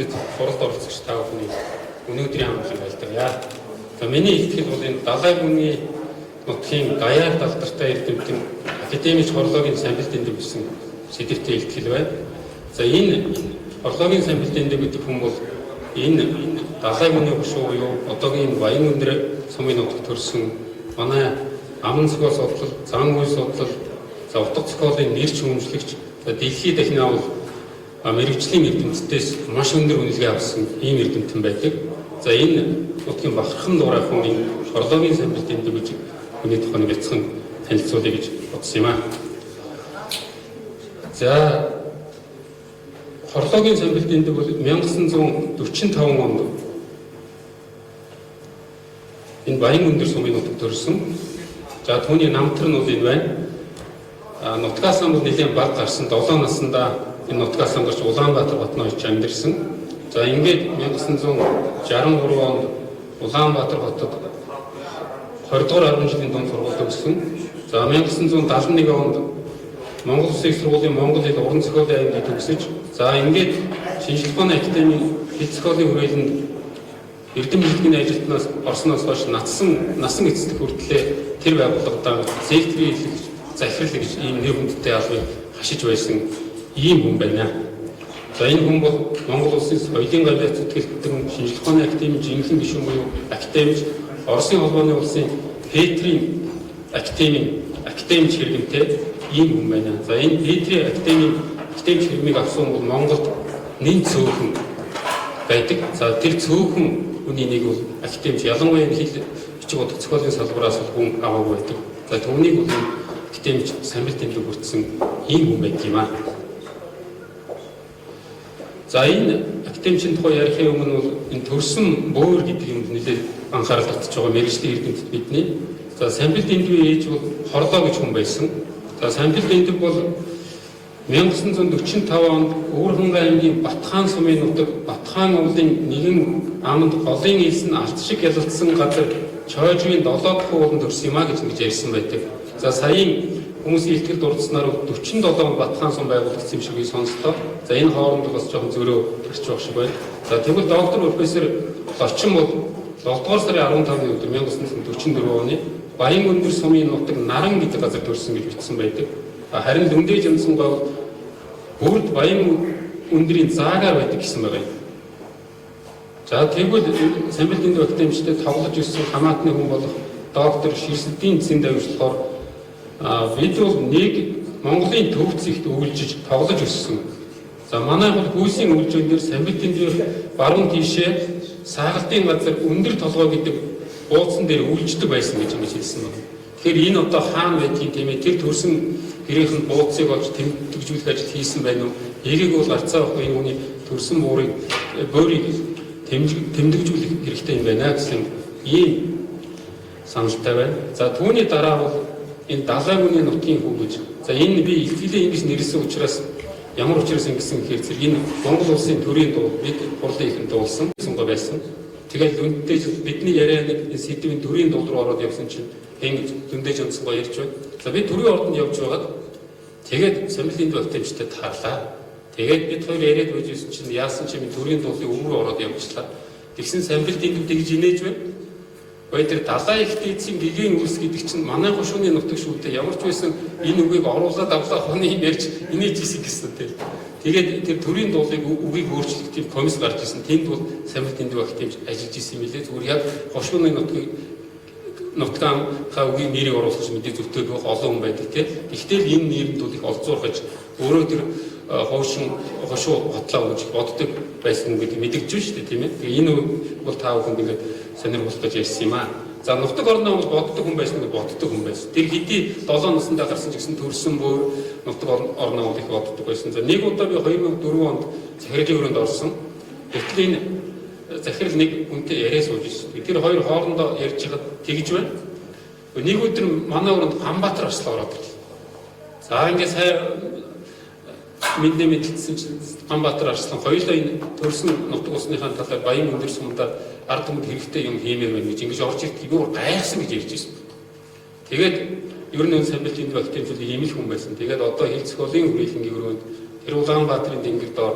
Хүндэт хуралд оролцогч та бүхний өнөөдрийн амгалан айлтгая. За миний илтгэл бол энэ Далай гүний нутгийн Гаяар далдартай эрдэмтэн академич хорлоогийн самбил дэндүү гэсэн сэдвтэй илтгэл байна. За энэ хорлоогийн самбил дэндүү гэдэг хүн бол энэ Далай гүний хошуу буюу одоогийн Баян өндөр сумын нутагт төрсэн манай аман зохиол судлал, зан үйл судлал, за утга зохиолын нэр шүүмжлэгч, за дэлхийд дахин авал мэрэгжлийн эрдэмтдээс маш өндөр үнэлгээ авсан ийм эрдэмтэн байдаг. За энэ нутгийн бахархан дуурай хүн энэ хорлоогийн самбил дэндүү гэж хүний тухай бяцхан танилцуулъя гэж бодсон юм аа. За хорлоогийн самбил дэндүү бол 1945 онд энэ Баян өндөр сумын нутагт төрсөн. За түүний намтар нь бол энэ байна. Нутгаас нь бол нэлээд бага гарсан, 7 наснда энэ нутгаас гарч Улаанбаатар хотноо очиж амьдарсан. За ингээд 1963 онд Улаанбаатар хотод 20 дугаар 10 жилийн дунд сургууль төгссөн. За 1971 онд Монгол Улсын их сургуулийн монгол хэл уран зохиолын ангийг төгсөж, за ингээд Шинжлэх ухааны академийн хэл зохиолын хүрээлэнд эрдэм жинхэнэ ажилтнаас орсноос хойш насан эцэслэх хүртлээр тэр байгууллагадаа зээлтрийн хэлэх захирал гэж ийм нэр хүндтэй албыг хашиж байсан ийм хүн байна. За энэ хүн бол Монгол Улсын соёлын гавьяат зүтгэлтэн, Шинжлэх ухааны академийн жинхэнэ гишүүн буюу академич, Оросын холбооны улсын Петрийн академийн академич хэрэгэмтэй ийм хүн байна. За энэ Петрийн академийн академич хэрэгмийг авсан бол Монголд нэн цөөхөн байдаг. За тэр цөөхөн хүний нэг бол академич, ялангуяа хэл бичиг утга зохиолын салбараас бол хүн аваагүй байдаг. За түүнийг бол академич самбил тэмдэг хүртсэн ийм хүн байдаг юм аа. За энэ академичийн тухай ярихын өмнө бол энэ төрсөн бөөр гэдэг юмд нэлээд анхаарал татж байгаа мэргэжлийн эрдэмтэд бидний. За самбил дэндүүгийн ээж бол Хорлоо гэж хүн байсан. За самбил дэндүү бол 1945 онд Өвөрхангай аймгийн Батхаан сумын нутаг Батхаан уулын нэгэн аманд голын элс нь алт шиг ялалтсан газар Чойжвийн 7 дахь ууланд төрсөн юм а гэж ингэж ярьсан байдаг. За саяын хүмүүсийн илтгэл дурдсанаар 47 онд Батхаан сум байгуулагдсан юм шиг би сонслоо. За энэ хооронд бас жоохон зөрөө гарч байх шиг байна. За тэгвэл доктор профессор Лочин бол 7 дугаар сарын 15-ны өдөр 1944 оны Баян өндөр сумын нутаг Наран гэдэг газар төрсөн гэж бичсэн байдаг. Харин Лүндэж Юмсангой бол бүрд Баян өндрийн заагаар байдаг гэсэн байгаа юм. За тэгвэл самбил дэндүү академичтэй тоглож өссөн хамаатны хүн болох доктор Ширсэдийн зэн давжлахоор бид бол нэг Монголын төв зэгт өвлжиж тоглож өссөн. За манай бол хүйсийн өвлжөөн дээр самбил дэндүү баруун тийшээ саагалтын газар өндөр толгой гэдэг бууцсан дээр өвлждөг байсан гэж ингэж хэлсэн байна. Тэгэхээр энэ одоо хаана байдгийг тийм ээ тэр төрсөн гэрийнх нь бууцыг олж тэмдэгжүүлэх ажил хийсэн байна уу? Эгийг бол гарцаа байхгүй энэ хүний төрсөн буурыг буурыг тэмдэгжүүлэх хэрэгтэй юм байна гэсэн ийм саналтай байна. За түүний дараа бол энэ Далай гүний нутгийн хүү гэж. За энэ би илтгэлээ ингэж нэрлсэн учраас ямар учраас ингэсэн гэхээр зэрэг энэ Монгол улсын төрийн дуу бид хурлын ихэнд дуулсан гоо байсан. Тэгэл Лүнтэй бидний яриа нэг энэ сэдвийн төрийн дуу руу ороод явсан чинь ингэж Лүнтэй жонсон гоо ярьж байна. За би төрийн ордонд явж байгаад тэгээд самбилын академичтэй таарлаа. Тэгээд бид хоёр яриад байж байсан чинь яасан чи минь төрийн дуулын өмнө ороод явчихлаа. Тэгсэн самбил дэндүү тэгж инээж байна. Бай тэр Далай их дээдсийн гэгээн үйлс гэдэг чинь манай хошууны нутаг шүү дээ. Ямар ч байсан энэ үгийг оруулаад авлаа хоны юм ярьж инээж исэн гэсэн тийм. Тэгээд тэр төрийн дуулыг үгийг өөрчлөх тийм комисс гарч исэн. Тэнд бол самбил дэндүү академич ажиллаж исэн юм лээ. Зүгээр яг хошууны нутгийг нутгаан үгийн нэрийг оруулах гэж мэдээ зөвтөөг олон хүн байдаг тийм. Гэхдээ л энэ нэрэнд бол их олзуурхаж өөрөө тэр хойшин хошуу хотлоо гэж боддог байсан гэдэг мэдэгдэж шүү дээ тийм ээ. Тэгээ энэ бол та бүхэнд ингээд сонирхолтой гэж ярьсан юм аа. За нутаг орноо бол боддог хүн байсан гэж боддог хүн байсан. Тэр хэдий 7 насндаа гарсан ч гэсэн төрсөн бөөр нутаг орноо бол их боддог байсан. За нэг удаа би 2004 онд захирлын өрөөнд орсон. Гэтэл энэ захирал нэг хүнтэй яриа сууж ирсэн. Тэр хоёр хоорондоо ярьж байхад тэгж байна. Нэг өдөр манай өрөөнд Ганбаатар арслан ороод ирлээ. За ингээд сайн мэдээ мэдэлцсэн чинь Ганбаатар арслан хоёулаа энэ төрсөн нутаг усныхаа талаар Баян өндөр сумдаа ард түмэнд хэрэгтэй юм хиймээр байна гэж ингэж орж ирдэг. Би бүр гайхсан гэж ярьж ирсэн. Тэгээд ер нь самбилын академич ийм л хүн байсан. Тэгээд одоо хэл зохиолын хүрээлэнгийн өрөөнд тэр Улаанбаатарын тэнгэр доор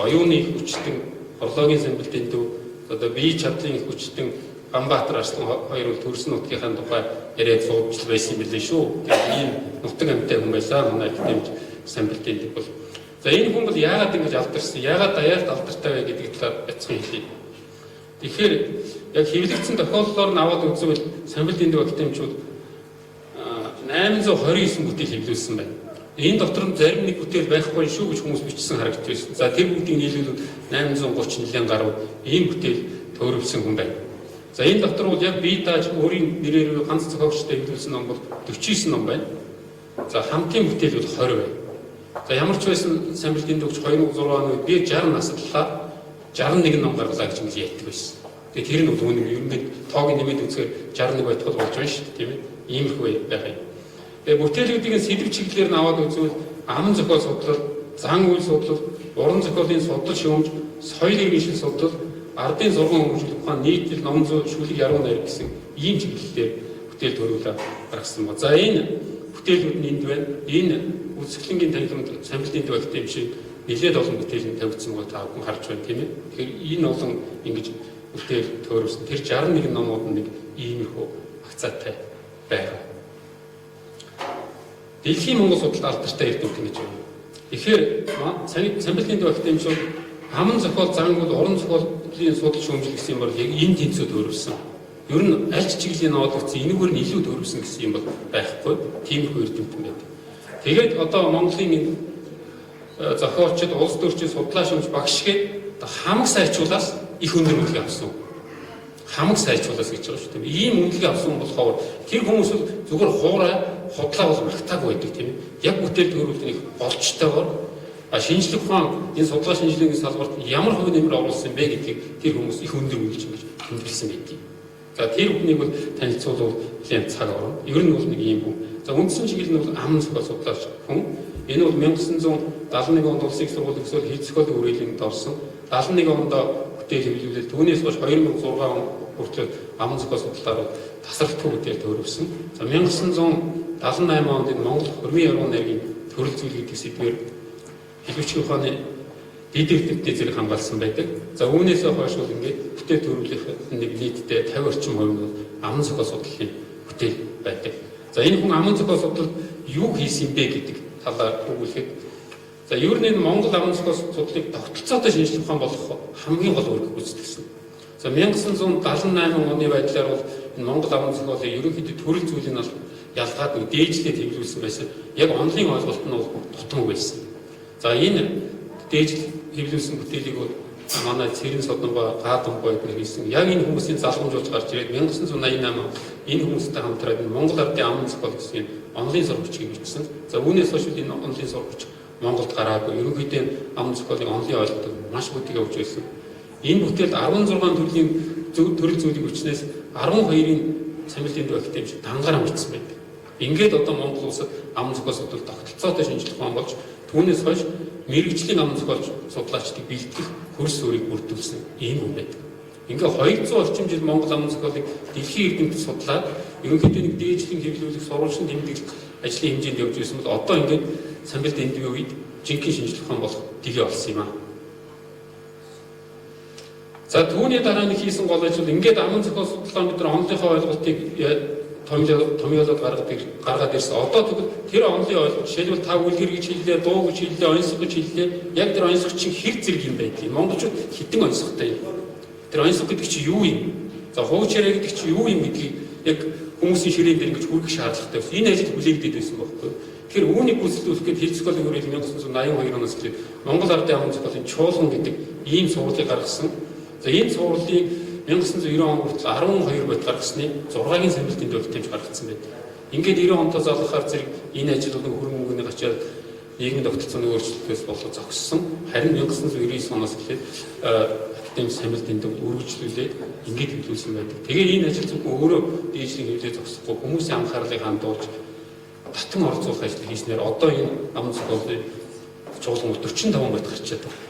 оюуны хүчтэн Орлоогийн Самбилдын дүү, одоо бие чадлын их хүчтэн Ганбаатар Арслан хоёр бол төрсөн нутгийнхаа тухай яриад сууж байсан юм билээ шүү. Тэгээд ийм нутаг амьтай хүн байлаа. Манай академик Самбилдын дүү бол. За энэ хүн бол яагаад ингэж алдарсан, яагаад даяарт алдартай вэ гэдэг талаар бяцхан хэлье. Тэгэхээр яг хэвлэгдсэн тохиолдлоор нь аваад үзвэл Самбилдын дүү академичүүд 829 бүтээл хэвлүүлсэн байна. Энэ дотор нь зарим нэг бүтээл байхгүй шүү гэж хүмүүс бичсэн харагдаж байсан. За тэр бүгдийг нийлүүлвэл 831 гаруй ийм бүтээл төөрөвсөн хүн байна. За энэ дотор бол яг бие дааж өөрийн нэрээр ганц зохиогчтой хэвлүүлсэн ном бол 49 ном байна. За хамтын бүтээл бол 20 байна. За ямар ч байсан Самбилдын дүү 2006 оны үед би 60 наслалаа 61 ном гаргалаа гэж ингэж ярьдаг байсан. Тэгээ тэр нь бол үнэн, ер нь тоог нэмээд үзэхээр 61 байтгал болж байна шүү дээ, тийм ээ. Иймэрхүү байх юм. Тэгээ бүтээлүүдийн сэдэв чиглэлээр нь аваад үзвэл аман зохиол судлал, зан үйл судлал, уран зохиолын судлал шүүмж, соёл иргэншил судлал, ардын сурган хөгжүүлэх ухаан, нийтлэл, ном зүй, шүлэг, яруу найраг гэсэн ийм чиглэлээр бүтээл төрүүлээ гаргасан ба. За энэ бүтээлүүд нь энд байна. Энэ үзэсгэлэнгийн танхимд Самбилдын дүү академик нэлээд олон бүтээл нь тавигдсан байгаа та бүхэн харж байна, тийм ээ. Тэгэхээр энэ олон ингэж бүтээл төөрөвсөн. Тэр 61 номууд нь нэг иймэрхүү агцаатай байгаа. Дэлхийн Монгол судлалд алдартай эрдэмтэн гэж байна. Тэгэхээр Самбилдын дүү академичууд аман зохиол, зан үйл, уран зохиолын судал шүүмжил гэсэн юм бол яг энэ тэнцүү төөрөвсөн. Ер нь аль ч чиглэлийн ноологдсон энэгээр нь илүү төөрөвсөн гэсэн юм бол байхгүй. Тиймэрхүү эрдэмтэн байдаг. Тэгээд одоо Монголын энэ зохиолчид, улс төрчид, судлаа шүүмж багш гээд хамаг сайчуулаас их өндөр үнэлгээ авсан. Хамаг сайчуулаас гэж байгаа шүү дээ. Ийм үнэлгээ авсан болохоор тэр хүмүүс зүгээр хуурай худлаа бол магтаагүй байдаг, тийм ээ. Яг бүтээл төрүүлдэг нэг голчтойгоор шинжлэх ухаан энэ судалгаа шинжилгээний салбарт ямар хувь нэмэр оруулсан бэ гэдгийг тэр хүмүүс их өндөр үнэлж ингэж тэмдэглэсэн байдаг. За тэр бүхнийг бол танилцуулбал нэлээд цаг орно. Ер нь бол нэг ийм хүн. За үндсэн чиглэл нь бол аман зохиол судлаач хүн. Энэ бол 1971 онд Улсын их сургууль төгсөөл хэл зохиолын үрээлэнд орсон. 71 онд бүтээл хэвлүүлээд түүнээс хойш 2006 он хүртэл аман зохиол судлалаар тасралтгүй бүтээл төрөвсөн. За 1978 онд энэ Монгол хормын яруу найргийн төрөл зүйл гэдэг сэдвээр хэлбэлцгийн ухааны дэд эрдэмтний зэрэг хамгаалсан байдаг. За үүнээс хойш бол ингээд бүтээл төрүүлэх нэг нийтдээ 50 орчим хувь нь аман зохиол судлалын бүтээл байдаг. За энэ хүн аман зохиол судлалд юу хийсэн бэ гэдэг талаар өгүүлэхэд, за ер нь энэ Монгол аман зохиол судлалыг тогтолцоотой шинжлэх ухаан болгох хамгийн гол үүрэг гүйцэтгсэн. За 1978 оны байдлаар бол энэ Монгол аман зохиолын ерөнхийдөө төрөл зүйлийг нь ялгаад нэг дээжлээд хэвлүүлсэн байсан. Яг онлын ойлголт нь бол дутмаг байсан. За энэ дээжл хэвлүүлсэн бүтээлийг бол манай Цэрэн Содонбай, Гаадамбай эднэр хийсэн. Яг энэ хүмүүсийн залгамжуулж гарч ирээд 1988 он энэ хүмүүстэй хамтраад энэ Монгол ардын аман зохиол гэсэн онлын сурвалжийг бичсэн. За үүнээс хойш энэ онлын сурвалж Монголд гараагүй. Ерөнхийдөө аман зохиолын онлын ойлголтыг маш бүтээг явж байсан. Энэ бүтээлд 16 төрлийн төрөл зүйлийг бичснээс 12-ын Самбилдын дүү академик дангаар амжсан байдаг. Ингээд одоо Монгол улсад аман зохиол судлал тогтолцоотой шинжлэх ухаан болж түүнээс хойш мэргэжлийн аман зохиол судлаачдыг бэлтгэх хөрс үрийг бүрдүүлсэн ийм хүн байдаг. Ингээ 200 орчим жил Монгол аман зохиолыг дэлхийн эрдэмтэд судлаад ерөнхийдөө нэг дээжлэн хэвлүүлэх, сурвалжин тэмдэглэх ажлын хэмжээнд явж байсан бол одоо ингээд Самбилдын дүү үед жинхэнэ шинжлэх ухаан болох дэгээ олсон юм аа. За түүний дараа нэг хийсэн гол ажил ингээд аман зохиол судлаа бид нар онлынхоо ойлголтыг томьёолоод гаргаад ирсэн. Одоо тэгвэл тэр онлын ойлголт жишээлбэл та үлгэр гэж хэллээ, дуу гэж хэллээ, оньсго гэж хэллээ. Яг тэр оньсго чинь хэр зэрэг юм байдгийг. Монголчууд хитэн оньсготой юм. Тэр оньсго гэдэг чинь юу юм? За хууч яриа гэдэг чинь юу юм гэдгийг яг хүмүүсийн ширээн дээр ингэж хүргэх шаардлагатай байсан. Энэ ажил хүлээгдээд байсан байхгүй юу? Тэгэхээр үүнийг гүйцэтгүүлэх гээд хэл зохиолын хүрээлэн 1982 оноос эхлээд Монгол ардын аман зохиолын чуулган гэдэг ийм сурвалжийг гаргасан. За энэ сурвалжийг 1990 он хүртэл 12 бод гаргасны 6-гийн Самбилдын дүү академич гаргацсан байдаг. Ингээд 90 онтой залгахаар зэрэг энэ ажил бол хөрөнгө мөнгөний гачаад нийгмийн тогтолцооны өөрчлөлтөөс болоод зогссон. Харин 1999 оноос эхлээд академик Самбилдын дүү үргэлжлүүлээд ингээд хэвлүүлсэн байдаг. Тэгээ энэ ажил зөвхөн өөрөө дээжлийн хэвлээ зогсохгүй хүмүүсийн анхаарлыг хандуулж татан оролцуулах ажил хийснээр одоо энэ аман зохиолын чуулган 45 бод гарчаад байна.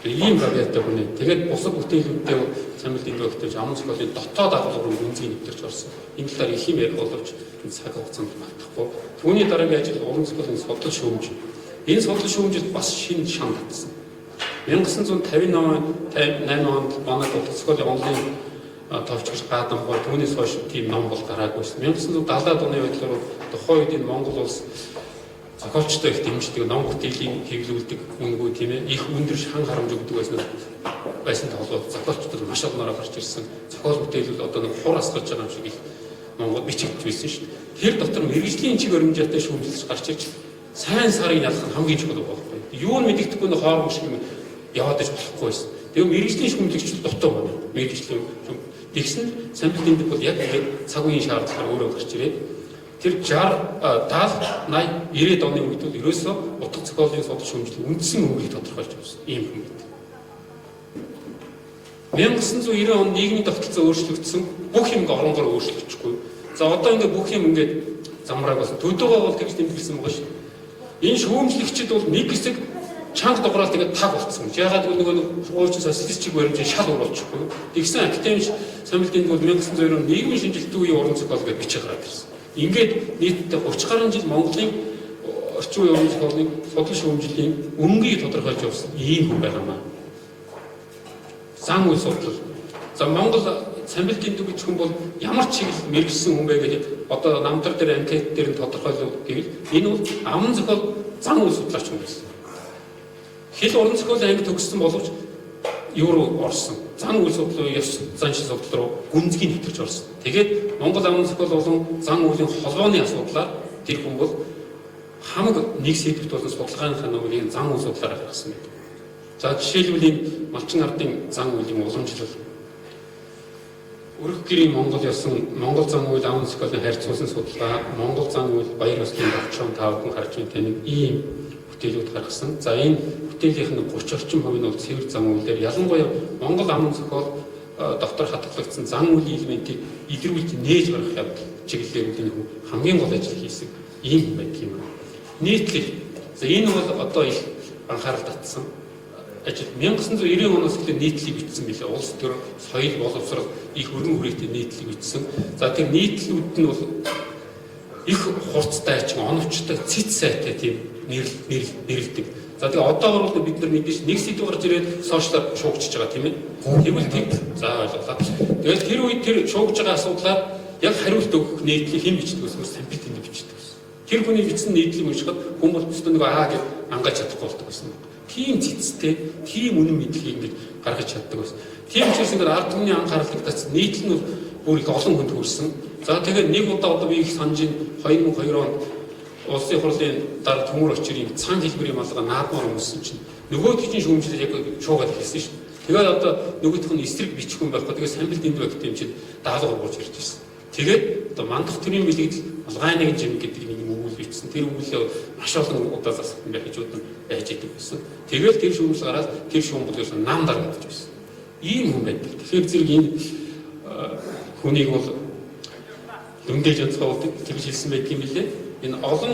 Ийм гавьяатай хүн. Тэгээд бусад бүтээлүүдтэй Самбилдын дүү академич аман зохиолын дотоод агуулга руу үнзийг нэвтэрч орсон. Энэ талаар их юм ярих боловч энэ цаг хугацаанд багтахгүй. Түүний дараагийн ажил уран зохиолын судлал шүүмж. Энэ судлал шүүмжид бас шинэ шан татсан. 1958 онд манай утга зохиолын онлын товчгож гадамгай түүнээс хойш тийм ном бол гараагүй байсан. 1970-ад оны байдлаар тухайн үед энэ Монгол улс зохиолчтой их дэмждэг, ном бүтээлийн хэвлүүлдэг үнгүй тийм ээ, их өндөр шан харамж өгдөг байсан толгойд зохиолчдод маш олноороо гарч ирсэн. Зохиол бүтээлүүд одоо нэг хур асгаж байгаа юм шиг их Монгол бичигдэж байсан шүү дээ. Тэр дотор мэргэжлийн чиг оримжаатай шүүмжлэж гарч ирж сайн сарыг ялах нь хамгийн чухал байхгүй. Юу нь мэдэгдэхгүй нэг хоорон шиг юм яваад иж болохгүй байсан. Тэгээ мэргэжлийн шүүмжлэгч дутуу байна. Мэргэжлийн тэгсэн самбил дэмдэг бол яг ингээд цаг үеийн шаардлагаар өөрөө гарч ирээд тэр 60 70 80 90-ад оны үед бол ерөөсөө утга зохиолын судал шүүмжлэл үндсэн өвгийг тодорхойлж явсан ийм хүн байдаг. 1990 онд нийгмийн тогтолцоо өөрчлөгдсөн, бүх юм оронгоор өөрчлөгдөхгүй. За одоо ингээд бүх юм ингээд замрааг болсон. Төдөөгөө бол тэгж тэмдэглэсэн байгаа шүү. Энэ шүүмжлэгчид бол нэг хэсэг чанга дуграал тэгээд таг болцсон. Ягаад гэвэл нөгөө хуучин социалист чиг баримжийн шал уруулчихгүй. Тэгсэн академич самбил бол 1990 он нийгмийн шинжилтийн үеийн уран зохиол гэж бичиг гараад ирсэн. Ингээд нийтдээ 30 гаруй жил Монголын орчин үеийн уран зохиолын судлал шүүмжлэлийн өнгийг тодорхойлж явсан ийм хүн байгаа маа. Зан үйл судлал. За Монгол самбил дэндүү гэж хүн бол ямар чиглэл мэргэжсэн хүн бэ гэдэг одоо намдар дээр анкет дээр нь тодорхойлов гэвэл энэ бол аман зохиол зан үйл судлаач хүн байсан. Хэл уран зохиолын анги төгссөн боловч юу руу орсон? Зан үйл судлал, ёс заншил судлал руу гүнзгий нэвтэрч орсон. Тэгээд Монгол аман зохиол болон зан үйлийн холбооны асуудлаар тэр хүн бол хамаг нэг сэдвт болон судалгааныхаа номыг зан үйл судлаараа гаргасан байдаг. За жишээлбэл энэ Малчин ардын зан үйлийн уламжлал, Өрх гэрийн Монгол ёсон, Монгол зан үйл аман зохиолын харьцуулсан судалгаа, Монгол зан үйл баяр ёслолын товчхон та бүхэн харж байна нэг ийм бүтээлүүд гаргасан. За энэ бүтээлийнх нь 30 орчим хувь нь бол цэвэр зан үйлээр ялангуяа Монгол аман зохиол дотор хатгалагдсан зан үйлийн элементийг илрүүлж нээж гаргах явдал чиглэлээр энэ хүн хамгийн гол ажил хийсэн ийм байдаг юм. Нийтлэл. За энэ бол одоо их анхаарал татсан ажил. 1990 оноос эхлээд нийтлэлийг бичсэн билээ. Улс төр, соёл, боловсрол их өргөн хүрээтэй нийтлэлийг бичсэн. За тэр нийтлэлүүд нь бол их хурцтай ч оновчтой, цэц сайтай тийм нэрлэдэг. За тэгээ одоогор бол бид нар мэдээж нэг сэдв гарч ирээд сошиалар шуугчж байгаа тийм ээ. Тэгвэл тэг. За ойлголоо. Тэгэл тэр үед тэр шуугж байгаа асуудлаар яг хариулт өгөх нийтлэлийг хэн бичдэг вэ? Самбил тэнд бичдэг байсан. Тэр хүний бичсэн нийтлэлийг уншихад хүн бол өстө нэг аа гэж ангааж чадахгүй болдог байсан. Тийм цэцтэй, тийм үнэн мэдлэгийг ингэж гаргаж чаддаг байсан. Тийм учраас ингээд ард түмний анхаарлыг татсан нийтлэл нь бүр их олон хүнд хүрсэн. За тэгээд нэг удаа одоо би их санаж 2002 онд улсын хурлын дарга төмөр очирын цан хэлбэрийн малгай наадмаар өмссөн чинь нөгөөх чинь шүүмжлэл яг шуугаад хэлсэн шүү. Тэгээд одоо нөгөөх нь эсрэг бичих хүн байхгүй. Тэгээд самбил дэндүү гэх юм чинь даалгавар бууж ирж ирсэн. Тэгээд одоо мандах төрийн бэлэгдэл малгай нэгэн жим гэдэг нэг юм өгүүл бичсэн. Тэр өгүүлээ маш олон удаа засах юм байх гэж нь байж идэг байсан. Тэгээд тэр шүүмжлэл гараад тэр шүүмжлэл ерөөсөн нам дарагдаж байсан. Ийм хүн байдаг. Тэгэхээр зэрэг энэ хүнийг бол дүндэж онцгой болдог тэгж хэлсэн байдаг юм билээ. Энэ олон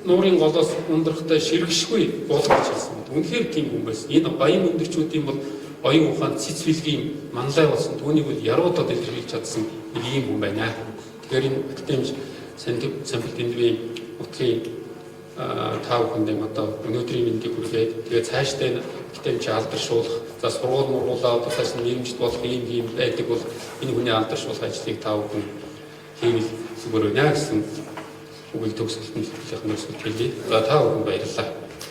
нуурын голоос ундрахтай ширгэшгүй болох гэж хэлсэн байна. Үнэхээр тийм хүн байсан. Энэ баян өндөрчүүдийн бол оюун ухаан цэц бэлгийн манлай болсон. Түүнийг бол яруудад илэрхийлж чадсан нэг ийм хүн байна. Тэгэхээр энэ академич самбил дэндвийн нутгийн та бүхэнд одоо өнөөдрийн мэндийг хүргээд тэгээ цаашдаа энэ академич алдаршуулах, за сургууль мургуулаа одоо цааш нь нэрмжит болох ийм ийм байдаг бол энэ хүний алдаршуулах ажлыг та бүхэн хийвэл зүгээр байна гэсэн үгийг төгсгөлтөнд хэлэх нөхцөл хэлье. За та бүхэн баярлалаа.